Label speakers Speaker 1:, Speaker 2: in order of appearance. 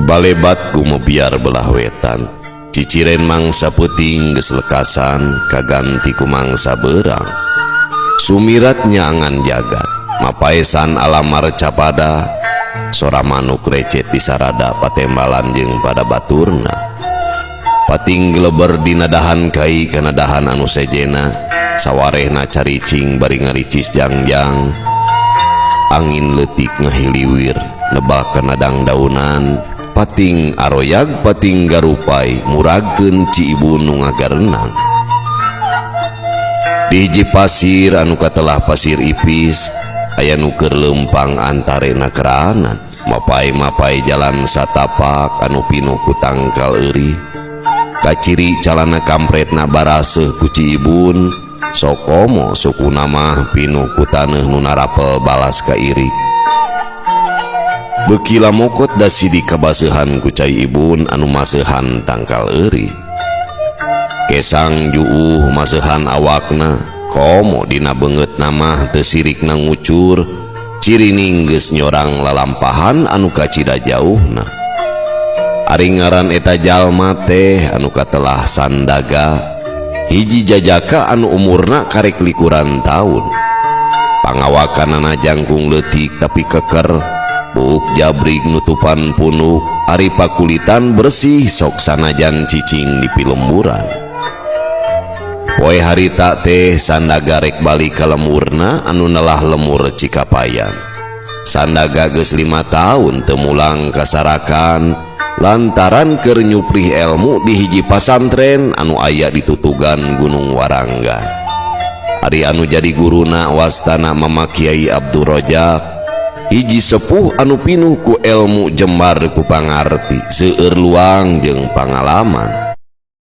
Speaker 1: Balebat gumebyar belah wetan. Ciciren mangsa peuting geus lekasan kaganti ku mangsa beurang. Sumirat nyaangan jagat, mapaesan alamar capada, sora manuk recet di sarada patembalan jeung pada baturna. Pating geleber dina dahan kai kana dahan anu sejena, sawarehna caricing bari ngaricis jangjang. Angin leutik ngahiliwir nebak kana dangdaunan, pating aroyag pating garupai muragkeun ci ibu nu ngagarenang. Di hiji pasir anu katelah pasir ipis, aya nu keur leumpang antarena keraanan, mapai-mapai jalan satapak anu pinuh ku tangkal eurih. Kaciri calana kampretna baraseuh ku ci ibun, sokomo sukuna mah pinuh ku taneuh nu narapel balas ka irik. Beuki lamokot dasi dikabaseuhan ku cai ibun anu maseuhan tangkal eurih. Kesang juuh maseuhan awakna, komo dina beungeutna mah teu sirikna ngucur, cirining geus nyorang lalampahan anu kacida jauhna. Ari ngaran eta jalma teh anu katelah Sandaga, hiji jajaka anu umurna karek likuran taun. Pangawakanana jangkung leutik tapi keker, buuk jabrig nutupan punuk, ari pakulitan bersih sok sanajan cicing di pilemburan. Poe harita teh Sandaga rek balik ka lemurna anu nelah lemur Cikapayan. Sandaga geus 5 taun teu mulang ka Sarakan lantaran keur nyuprih elmu di hiji pasantren anu aya di tutugan Gunung Warangga. Ari anu jadi guruna wastana Mama Kiai Abdul Rojak, hiji sepuh anu pinuh ku elmu jembar ku pangarti, seueur luang jeung pangalaman.